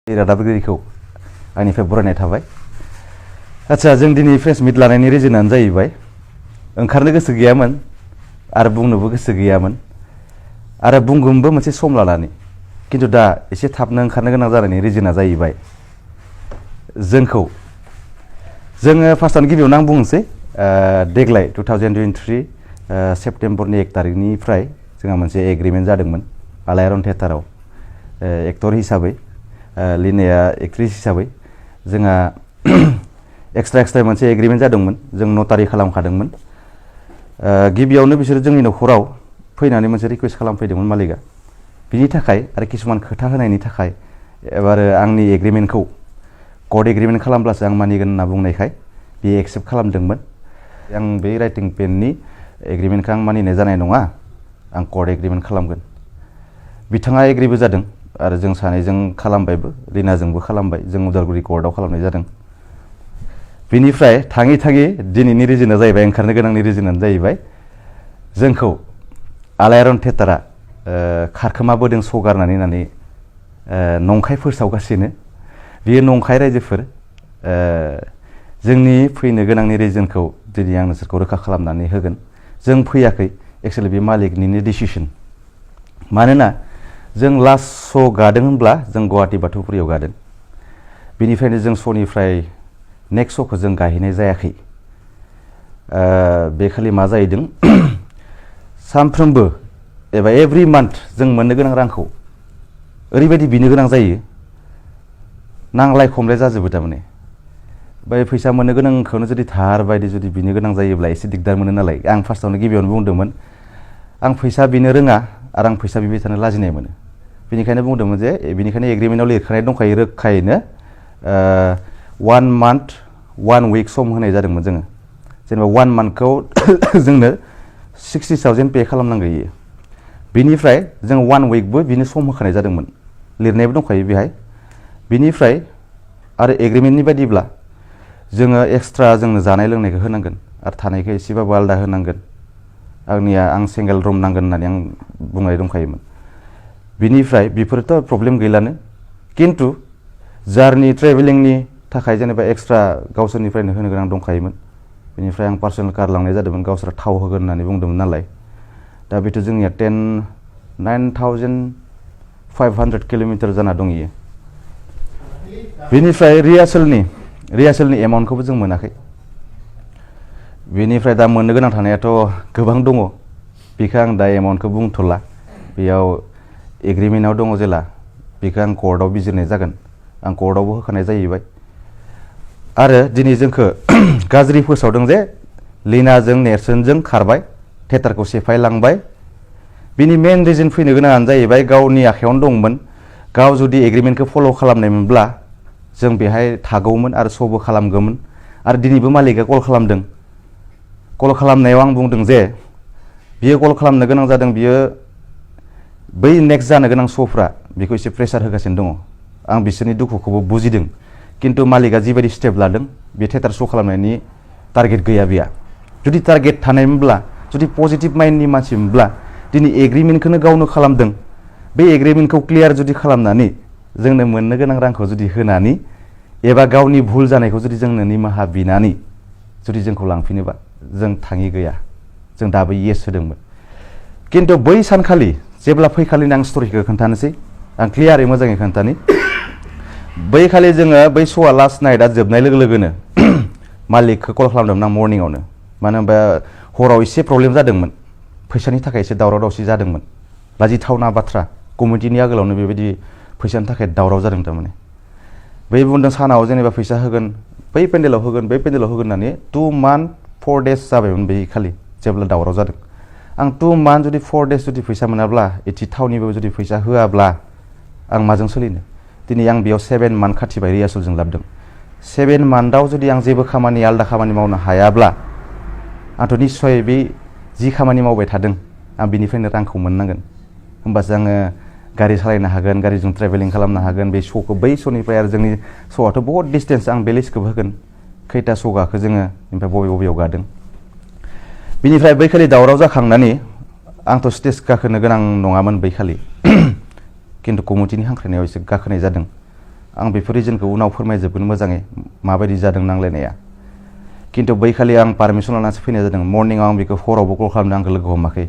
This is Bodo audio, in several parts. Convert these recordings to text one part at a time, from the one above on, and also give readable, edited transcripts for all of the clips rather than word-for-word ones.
रादाबगिरिखौ आंनिफ्राय बरायनाय थाबाय। आच्छा, जों दिनै प्रेस मिट लानायनि रिजनानो जाहैबाय ओंखारनो गोसो गैयामोन आरो बुंनोबो गोसो गैयामोन आरो बुंगोनबो मोनसे सम लानानै, किन्तु दा एसे थाबनो ओंखारनो गोनां जानायनि रिजना जाहैबाय जोङो फार्स्टआवनो गिबियावनो आं बुंनोसै देग्लाय 2023 सेप्तेम्बरनि 1 तारिखनिफ्राय जोंहा मोनसे एग्रिमेन्ट जादोंमोन आलायारन थियेटाराव एक्टर हिसाबै, लिनाया एक्ट्रिस हिसाबै जोंहा एक्सट्रा मोनसे एग्रिमेन्ट जादोंमोन, जों नटारि खालामखादोंमोन। गिबियावनो बिसोर जोंनि न'खराव फैनानै मोनसे रिकुवेस्ट खालामफैदोंमोन मालिकआ, बिनि थाखाय आरो किसुमान खोथा होनायनि थाखाय एबार आंनि एग्रिमेन्टखौ कर्ट एग्रिमेन्ट खालामब्लासो आं मानिगोन होनना बुंनायखाय बे एक्सेप्ट खालामदोंमोन। आं बे राइटिं पेननि एग्रिमेन्टखौ आं मानिनाय जानाय नङा, आं कर्ट एग्रिमेन्ट खालामगोन। बिथाङा एग्रिबो जादों आरो जों सानैजों खालामबायबो, लिनाजोंबो खालामबाय, जों उदालगुरि कर्टआव खालामनाय जादों। बिनिफ्राय थाङै दिनैनि रिजोना जाहैबाय, ओंखारनो गोनांनि रिजोनानो जाहैबाय जोंखौ आलायारन थियेटारा खारखोमाबोदों सगारनानै होननानै नंखाय फोसावगासिनो। बेयो नंखाय रायजोफोर, जोंनि फैनो गोनांनि रिजनखौ दिनै आं नोंसोरखौ रोखा खालामनानै होगोन। जों फैयाखै, एक्सुवेलि बे मालिकनिनो डिसिसन। मानोना जों लास्ट श' गादों होनब्ला जों गुवाहाटि बाथौफुरियाव गादों, बेनिफ्रायनो जों श'निफ्राय नेक्स्ट श'खौ जों गाहैनाय जायाखै। बे खालि मा जाहैदों, सानफ्रोमबो एबा एभ्रि मान्थ जों मोननो गोनां रांखौ ओरैबायदि बिनो गोनां जायो, नांलाय खमलाय जाजोबो थारमाने। बै फैसा मोननो गोनांखौनो जुदि धार बायदि जुदि बिनो गोनां जायोब्ला एसे दिगदार मोनो नालाय, आं फार्स्टआवनो गिबियावनो बुंदोंमोन आं फैसा बिनो रोङा आरो आं फैसा बिबाय थानो लाजिनाय मोनो। बेनिखायनो बुंदोंमोन जे बेनिखायनो एग्रिमेन्टआव लिरखानाय दंखायो रोखायैनो 1 मान्थ 1 उइक सम होनाय जादोंमोन जोङो। जेनेबा 1 मान्थखौ जोंनो 60,000 पे खालामनांगौ इयो। बिनिफ्राय जों 1 उइकबो बिनो सम होखानाय जादोंमोन, लिरनायबो दंखायो बेहाय। बिनिफ्राय आरो एग्रिमेन्टनि बायदिब्ला जोङो एक्सट्रा जोंनो जानाय लोंनायखौ होनांगोन आरो थानायखौ एसेबाबो आलादा होनांगोन। आं सिंगेल रुम नांगोन होननानै आं बुंनाय दंखायोमोन। बिनिफ्राय बेफोरथ' प्रब्लेम गैलानो, किन्तु जार्नि ट्रेभेलिंनि थाखाय जेनेबा एक्सट्रा गावसोरनिफ्रायनो होनो गोनां दंखायोमोन। बेनिफ्राय आं पार्सनेल कार लांनाय जादोंमोन, गावसोरा थाव होगोन होननानै बुंदोंमोन नालाय। दा बेथ' जोंनिया 9,500 किल'मिटार जाना दं इयो। बेनिफ्राय रिहार्सेलनि एमाउन्टखौबो जों मोनाखै। बेनिफ्राय दा मोननो गोनां थानायाथ' गोबां दङ, बेखौ आं दा एमाउन्टखौ बुंथ'ला। बेयाव एग्रिमेन्टआव दङ जेला, बेखौ आं कर्टआव बिजिरनाय जागोन, आं कर्टआवबो होखानाय जाहैबाय। आरो दिनै जोंखौ गाज्रि फोसावदों जे लिनाजों नेरसोनजों खारबाय, थियेटारखौ सेफायलांबाय। बिनि मेन रिजन फैनो गोनाङानो जाहैबाय गावनि आखायावनो दंमोन, गाव जुदि एग्रिमेन्टखौ फल' खालामनायमोनब्ला जों बेहाय थागौमोन आरो श'बो खालामगौमोन। आरो दिनैबो मालिकआ कल खालामदों, कल खालामनायाव आं बुंदों जे बियो कल खालामनो गोनां जादों, बियो बै नेक्स्ट जानो गोनां श'फ्रा बेखौ एसे प्रेसार होगासिनो दङ। आं बिसोरनि दुखुखौबो बुजिदों, किन्तु मालिकआ जिबायदि स्टेप लादों बे थियेटार श' खालामनायनि टारगेट गैया बेहा। जुदि टारगेट थानायमोनब्ला, जुदि पजिटिभ माइन्डनि मानसिमोनब्ला दिनै एग्रिमेन्टखौनो गावनो खालामदों, बे एग्रिमेन्टखौ क्लियार जुदि खालामनानै जोंनो मोननो गोनां रांखौ जुदि होनानै एबा गावनि भुल जानायखौ जुदि जोंनो निमाहा बिनानै जुदि जोंखौ लांफिनोबा जों थाङि गैया, जों दाबो येस होदोंमोन। किन्तु बै सानखालि जेब्ला फैखालिनो आं स्ट'रिखौ खोन्थानोसै, आं क्लियारै मोजाङै खोन्थानि। बै खालि जोङो बै श'आ लास्ट नाइटआ जोबनाय लोगो लोगोनो मालिकखौ कल खालामदोंमोन आं मर्निंआवनो। मानो होनबा हराव एसे प्रब्लेम जादोंमोन, फैसानि थाखाय एसे दावराव दावसि जादोंमोन। लाजिथावना बाथ्रा, कमिटिनि आगोलावनो बेबायदि फैसानि थाखाय दावराव जादों थारमाने। बै बुंदों सानाव जेनेबा फैसा होगोन, बै पेन्डेलाव होगोन होननानै 2 मान्थ 4 डेज जाबायमोन बै खालि जेब्ला दावराव जादों। आं 2 मान्थ जुदि 4 डेज जुदि फैसा मोनाब्ला, एथि थावनिबो जुदि फैसा होआब्ला आं माजों सोलिनो? दिनै आं बेयाव 7 मान्थ खाथिबाय रिहार्सेलजों लाबोदों। 7 मान्थआव जुदि आं जेबो आलादा खामानि मावनो हायाब्ला आंथ' निस्सय बे जि खामानि मावबाय थादों आं बिनिफ्रायनो रांखौ मोननांगोन। होमबासो आङो गारि सालायनो हागोन, गारिजों ट्रेभेलिं खालामनो हागोन। बे श'खौ बै श'निफ्राय आरो जोंनि श'आथ' बहुत डिसटेन्स, आं बे लिस्टखौबो होगोन खैथा श' गाखो जोङो, ओमफ्राय बबेयाव गादों। बिनिफ्राय बै खालि दावराव जाखांनानै आंथ' स्टेज गाखोनो गोनां नङामोन बै खालि, किन्तु कमिटिनि हांख्रायनायाव एसे गाखोनाय जादों। आं बेफोर रिजनखौ उनाव फोरमायजोबगोन मोजाङै माबायदि जादों नांलायनाया खिन्थु बैखालि आं पारमिसन लानानैसो फैनाय जादों मर्निंआव आं बेखौ हरावबो कल खालामदों आंखौ लोगो हमाखै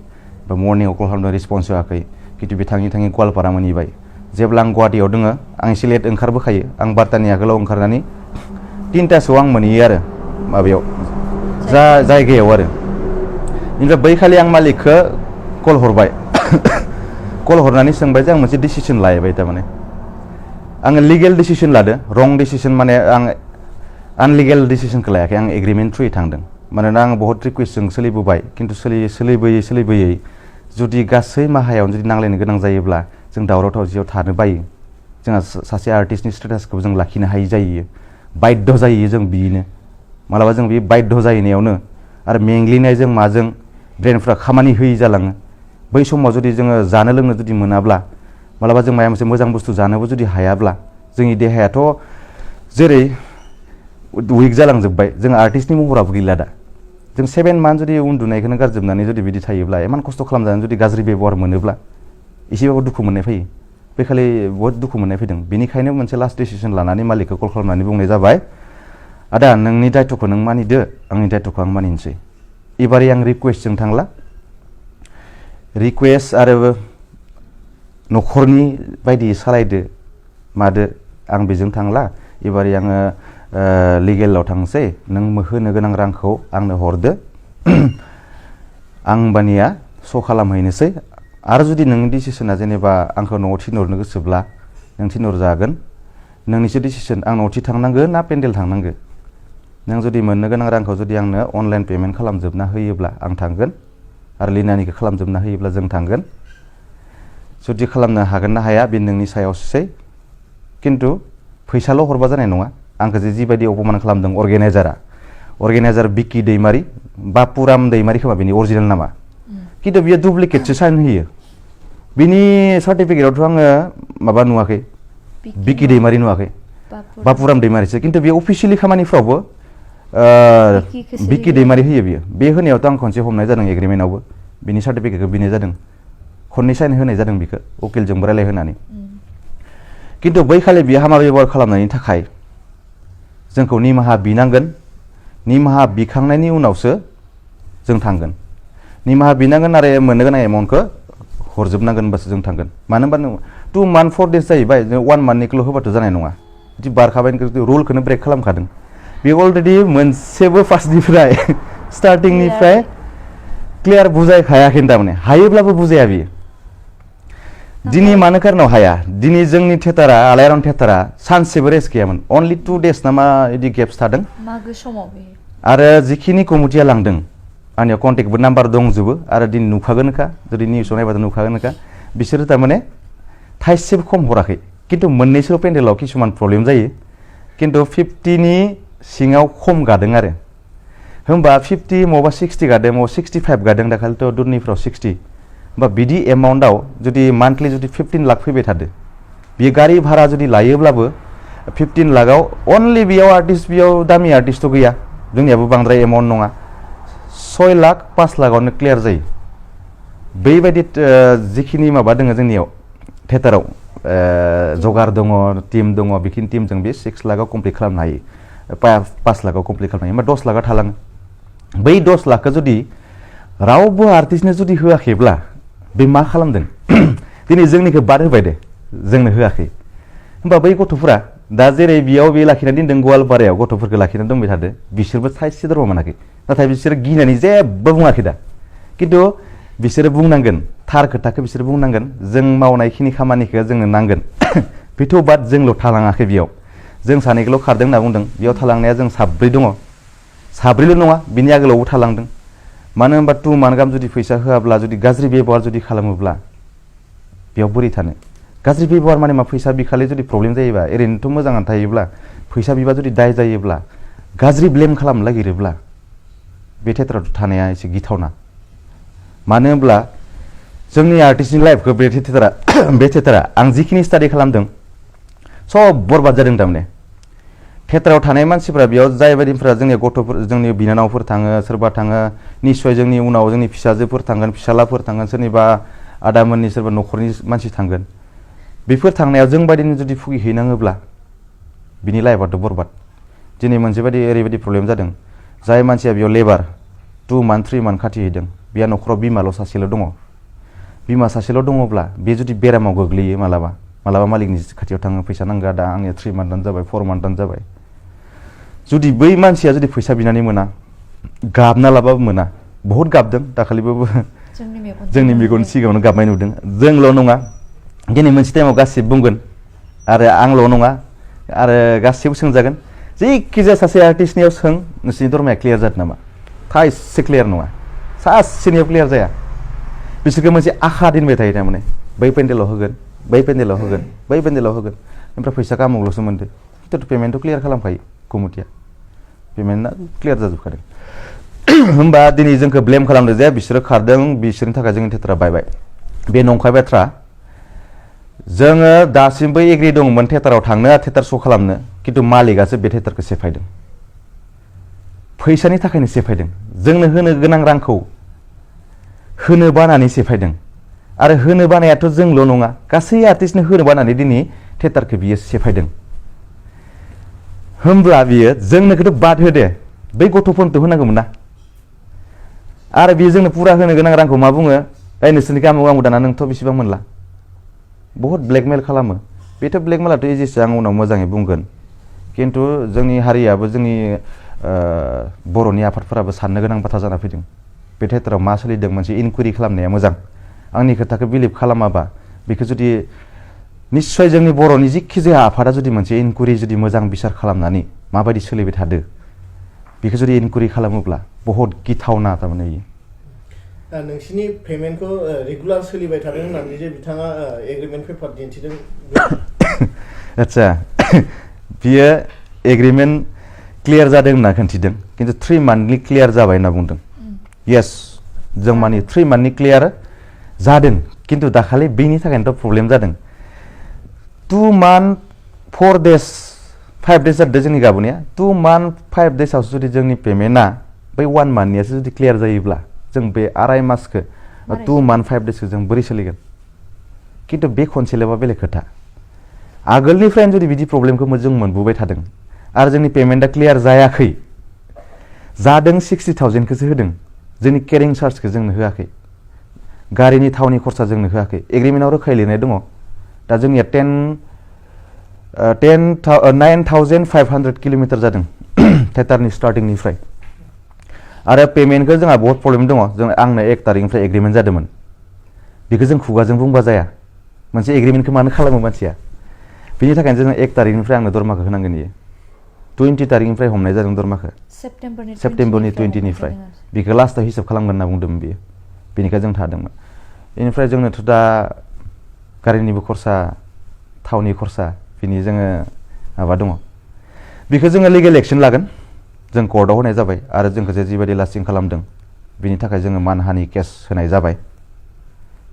बा मर्निंआव कल खालामदों रिसपन्स होआखै खिन्थु बे थाङै थाङै गवालपारा मोनहैबाय जेब्ला आं गुवाहाटियाव दोङो आं एसे लेट ओंखारबोखायो आं 12टानि आगोलाव ओंखारनानै 3टासोआव आं मोनहैयो आरो माबायाव जायगायाव आरो ओमफ्राय बैखालि आं मालिकखौ कल हरबाय कल हरनानै सोंबाय जे आं मोनसे डिसिसन लायबाय थारमाने आङो लिगेल डिसिसन लादो रं डिसिसन माने आं आनलिगेल डिसिसनखौ लायाखै आं एग्रिमेन्ट थ्रुयै थांदों मानोना आं बहुत रिकुवेस्टजों सोलिबोबाय खिन्थु सोलिबोयै जुदि गासै माहायावनो जुदि नांलायनो गोनां जायोब्ला जों दावराव दावसियाव थानो बायो जोंहा सासे आर्टिस्टनि स्टेटासखौ जों लाखिनो हायि जायो बाध्य जायो जों बिनो मालाबा जों बे बाध्य जाहैनायावनो आरो मेंग्लिनायजों माजों ब्रेनफ्रा खामानि होयि जालाङो बै समाव जुदि जोङो जानो लोंनो जुदि मोनाब्ला मालाबा जों माबा मोनसे मोजां बुस्थु जानोबो जुदि हायाब्ला जोंनि देहायाथ' जेरै उइक जालांजोब्बाय जों आर्टिस्टनि महराबो गैला दा जों 7 मान्थ जुदि उन्दुनायखौनो गारजोबनानै जुदि बिदि थायोब्ला इमान खस्थ' खालामजानानै जुदि गाज्रि बेबहार मोनोब्ला एसेबाबो दुखु मोननाय फैयो बेखालि बहुत दुखु मोननाय फैदों बेनिखायनो मोनसे लास्ट डिसिसन लानानै मालिकखौ कल खालामनानै बुंनाय जाबाय आदा नोंनि दायथ'खौ नों मानिदो आंनि दायथ'खौ आं मानिनोसै एबारै आं रिकुवेस्टजों थांला रिकुवेस्ट आरो न'खरनि बायदि सालायदो मादो आं बेजों थांला एबारै आङो लिगेलाव थांसै नों होनो गोनां रांखौ आंनो हरदो आं होमबानिया स' खालामहैनोसै आरो जुदि नोंनि डिसिसना जेनेबा आंखौ न'आव थिनहरनो गोसोब्ला नों थिनहरजागोन नोंनिसो डिसिसन आं न'आव थांनांगो ना पेन्डेल थांनांगो नों जुदि मोननो गोनां रांखौ जुदि आंनो अनलाइन पेमेन्ट खालामजोबना होयोब्ला आं थांगोन आरो लिनानिखौ खालामजोबना होयोब्ला जों थांगोन जुदि खालामनो हागोन ना हाया बे नोंनि सायावसै खिन्थु फैसाल' हरबा जानाय नङा आंखौ जिबायदि अपमान खालामदों अर्गेनाइजार बिक्कि दैमारि बापुराम दैमारि खोमा बेनि अरिजिनेल नामा खिन्थु बियो डुप्लिकेटसो साइन होयो बिनि सार्टिफिकेटआवथ' आङो माबा नुवाखै बिक्कि दैमारि नुवाखै बापुराम दैमारिसो खिन्थु बेयो अफिसियेलि खामानिफ्रावबो बिक्कि दैमारि होयो बियो बे होनायावथ' आं खनसे हमनाय जादों एग्रिमेन्टआवबो बिनि सार्टिफिकेटखौ बिनाय जादों खननै साइन होनाय जादों बिखौ उकिलजोंबो रायलायहोनानै खिन्थु बैखालि बियो हामा बेबहार खालामनायनि थाखाय जोंखौ निमाहा बिनांगोन निमाहा बिखांनायनि उनावसो जों थांगोन निमाहा बिनांगोन आरो मोननो गोनां एमाउन्टखौ हरजोबनांगोन होनबासो जों थांगोन मानो होनबा 2 मान्थ 4 डेज जाहैबाय 1 मान्थनिखौल' होबाथ' जानाय नङा बिदि बारखाबाय रुलखौनो ब्रेक खालामखादों बे अलरेडि मोनसेबो फार्स्टनिफ्राय स्टार्टिंनिफ्राय क्लियार बुजायखायाखै थारमाने हायोब्लाबो बुजाया बियो दिनै मानो कारनाव हाया दिनै जोंनि थियेटारा आलायारन थियेटारा सानसेबो रेस्ट गैयामोन अनलि 2 डेज नामा बिदि गेप्स थादों मागो समाव आरो जिखिनि कमिटिया लांदों आंनियाव कन्टेक्टबो नाम्बार दंजोबो आरो दिनै नुखागोनखा जुदि निउसाव नायबाथ' नुखागोनखा बिसोरो थारमाने थाइसेबो खम हराखै खिन्थु मोननैसो पेन्डेलाव किसुमान प्रब्लेम जायो खिन्थु 50नि सिङाव खम गादों आरो होमबा 50 मबा 60 गादों मबा 65 गादों दाखालिथ' दुरनिफ्राव 60 होमबा बिदि एमाउन्टआव जुदि मान्थलि जुदि 15 लाख फैबाय थादो बियो गारि भारा जुदि लायोब्लाबो 15 लाखआव अनलि बेयाव आर्टिस्ट बेयाव दामि आर्टिस्टथ' गैया जोंनियाबो बांद्राय एमाउन्ट नङा 6 लाख 5 लाखआवनो क्लियार जायो बैबायदि जिखिनि माबा दङ जोंनियाव थियेटाराव जगार दङ टिम दङ बेखिनि टिमजों बे 6 लाखआव कमप्लिट खालामनो हायो 5 लाखआव कमप्लिट खालामनो हायो होमबा 10 लाखआ थालाङो बै 10 लाखखौ जुदि रावबो आर्टिस्टनो जुदि होआखैब्ला बे मा खालामदों दिनै जोंनिखौ बाद होबाय दे जोंनो होआखै होमबा बै गथ'फोरा दा जेरै बेयाव बे लाखिनानै दोनदों गवालपारायाव गथ'फोरखौ लाखिनानै दोनबाय थादो बिसोरबो थाइसे दरमा मोनाखै नाथाय बिसोरो गिनानै जेबो बुङाखै दा खिन्थु बिसोरो बुंनांगोन थार खोथाखौ बिसोरो बुंनांगोन जों मावनायखिनि खामानिखौ जोंनो नांगोन बेथ' बाद जोंल' थालाङाखै बेयाव जों सानैखौल' खारदों होनना बुंदों बेयाव थालांनाया जों साब्रै दङ साब्रैल' नङा बिनि आगोलावबो थालांदों मानो होनबा 2 मान्थ गाहाम जुदि फैसा होआब्ला जुदि गाज्रि बेबहार जुदि खालामोब्ला बेयाव बोरै थानो गाज्रि बेबहार माने मा फैसा बिखालि जुदि प्रब्लेम जायोबा ओरैनोथ' मोजाङानो थायोब्ला फैसा बिबा जुदि दाय जायोब्ला गाज्रि ब्लेम खालामनो नागिरोब्ला बे थियेटाराव थानाया एसे गिथावना मानो होनब्ला जोंनि आर्टिस्टनि लाइफखौ बे थियेटारा आं जिखिनि स्टाडि खालामदों सब बरबाद जादों थारमाने थियेटाराव थानाय मानसिफ्रा बेयाव जायबायदिफ्रा जोंनि गथ'फोर जोंनि बिनानावफोर थाङो सोरबा थाङो निस्सय जोंनि उनाव जोंनि फिसाजोफोर थांगोन फिसालाफोर थांगोन सोरनिबा आदामोननि सोरबा न'खरनि मानसि थांगोन बेफोर थांनायाव जों बायदिनो जुदि भुगिहैनाङोब्ला बिनि लाइफआथ' बरबाद दिनै मोनसे बायदि ओरैबायदि प्रब्लेम जादों जाय मानसिया बेयाव लेबार 2 मान्थ 3 मान्थ खाथिहैदों बिहा न'खराव बिमाल' सासेल' दङ बिमा सासेल' दङब्ला बे जुदि बेरामाव गोग्लैयो मालाबा मालिकनि खाथियाव थाङो फैसा नांगौ दा आंनिया 3 मान्थानो जाबाय 4 मान्थानो जाबाय जुदि बै मानसिया जुदि फैसा बिनानै मोना गाबना लाबाबो मोना बहुत गाबदों दाखालिबाबो जोंनि मेगन सिगाङावनो गाबनाय नुदों जोंल' नङा दिनै मोनसे टाइमाव गासिबो बुंगोन आरो आंल' नङा आरो गासिबो सोंजागोन जायखिजाया सासे आर्टिस्टनियाव सों नोंसोरनि धर्मया क्लियार जादों नामा थाइसे क्लियार नङा सासेनियाव क्लियार जाया बिसोरखौ मोनसे आखा दोनबाय थायो थारमाने बै पेन्डेलाव होगोन बै पेन्डेलाव होगोन बै पेन्डेलाव होगोन ओमफ्राय फैसा कामावल'सो मोनदो खिन्थु पेमेन्टखौ क्लियार खालामखायो कमिटिया पेमेन्टआ क्लियार जाजोबखादों होमबा दिनै जोंखौ ब्लेम खालामदों जे बिसोरो खारदों बिसोरनि थाखाय जोंनि थियेटारा बायबाय बे नंखाय बाथ्रा जोङो दासिमबो एग्रि दंमोन थियेटाराव थांनो थियेटार श' खालामनो खिन्थु मालिकआसो बे थियेटारखौ सेफायदों फैसानि थाखायनो सेफायदों जोंनो होनो गोनां रांखौ होनो बानानै सेफायदों आरो होनो बानायाथ' जोंल' नङा गासै आर्टिस्टनो होनो बानानै दिनै थियेटारखौ बियो सेफायदों होमब्ला बियो जोंनोखौथ' बाद होदे बै गथ'फोरनोथ' होनांगौमोन ना आरो बियो जोंनो पुरा होनो गोनां रांखौ मा बुङो ओइ नोंसोरनि गामियाव आंबो दाना नोंथ' बेसेबां मोनला बहुत ब्लेकमेल खालामो बेथ' ब्लेकमेलाथ' इजिसो आं उनाव मोजाङै बुंगोन खिन्थु जोंनि हारियाबो जोंनि बर'नि आफादफोराबो साननो गोनां बाथ्रा जाना फैदों बे थियेटाराव मा सोलिदों मोनसे इनकुवेरि खालामनाया मोजां आंनि खोथाखौ बिलिभ खालामाबा बेखौ जुदि निस्सय जोंनि बर'नि जिखि जाया आफादा जुदि मोनसे इनकुवेरि जुदि मोजां बिसार खालामनानै माबायदि सोलिबाय थादो बेखौ जुदि इनकुवेरि खालामोब्ला बहुत गिथावना थारमाने इयो नोंसिनि पेमेन्टखौ रेगुलार सोलिबाय थादों होननानै जे बिथाङा एग्रिमेन्ट पेपार दिन्थिदों आदसा बियो एग्रिमेन्ट क्लियार जादों होनना खिन्थिदों खिन्थु 3 मान्थनि क्लियार जाबाय होनना बुंदों येस जों माने 3 मान्थनि क्लियार जादों खिन्थु दाखालि बेनि थाखायनोथ' प्रब्लेम जादों 2 मान्थ 4 डेज 5 डेज जादों जोंनि गाबोनया 2 मान्थ 5 डेजआवसो जुदि जोंनि पेमेन्टआ बै 1 मान्थनियासो जुदि क्लियार जायोब्ला जों बे आराय मासखौ 2 मान्थ 5 डेजखौ जों बोरै सोलिगोन खिन्थु बे खनसेल'बा बेलेग खोथा आगोलनिफ्रायनो जुदि बिदि प्रब्लेमखौ जों मोनबोबाय थादों आरो जोंनि पेमेन्टआ क्लियार जायाखै जादों 60,000खौसो होदों जोंनि केरिं चार्जखौ जोंनो होआखै गारिनि थावनि खरसा जोंनो होआखै एग्रिमेन्टआव रोखायै लिरनाय दङ दा जोंनिया 9,500 किल'मिटार जादों थियेटारनि स्टार्टिंनिफ्राय आरो पेमेन्टखौ जोंहा बहुत प्रब्लेम दङ जों आंनो 1 तारिखनिफ्राय एग्रिमेन्ट जादोंमोन बेखौ जों खुगाजों बुंबा जाया मोनसे एग्रिमेन्टखौ मानो खालामो मानसिया बिनि थाखायनो जोङो 1 तारिखनिफ्राय आंनो दरमाखौ होनांगोन इयो 20 तारिखनिफ्राय हमनाय जादों दरमाखौ सेप्तेम्बरनि 20निफ्राय बेखौ लास्टआव हिसाब खालामगोन होनना बुंदोंमोन बियो बेनिखाय जों थादोंमोन बेनिफ्राय जोंनोथ' दा गारिनिबो खरसा थावनि खरसा बिनि जोङो माबा दङ बेखौ जोङो लिगेल एक्सन लागोन जों कर्टआव होनाय जाबाय आरो जोंखौ जे जिबायदि लास्टिं खालामदों बिनि थाखाय जोङो मानहानि केस होनाय जाबाय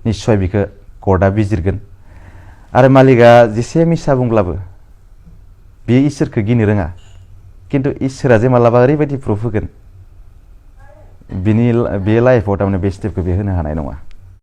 निस्सय बेखौ कर्टआ बिजिरगोन आरो मालिकआ जेसे मिसा बुंब्लाबो बे इसोरखौ गिनो रोङा खिन्थु इसोरा जे मालाबा ओरैबायदि प्रुफ होगोन बिनि बे लाइफआव थारमाने बे स्टेपखौ बे होनो हानाय नङा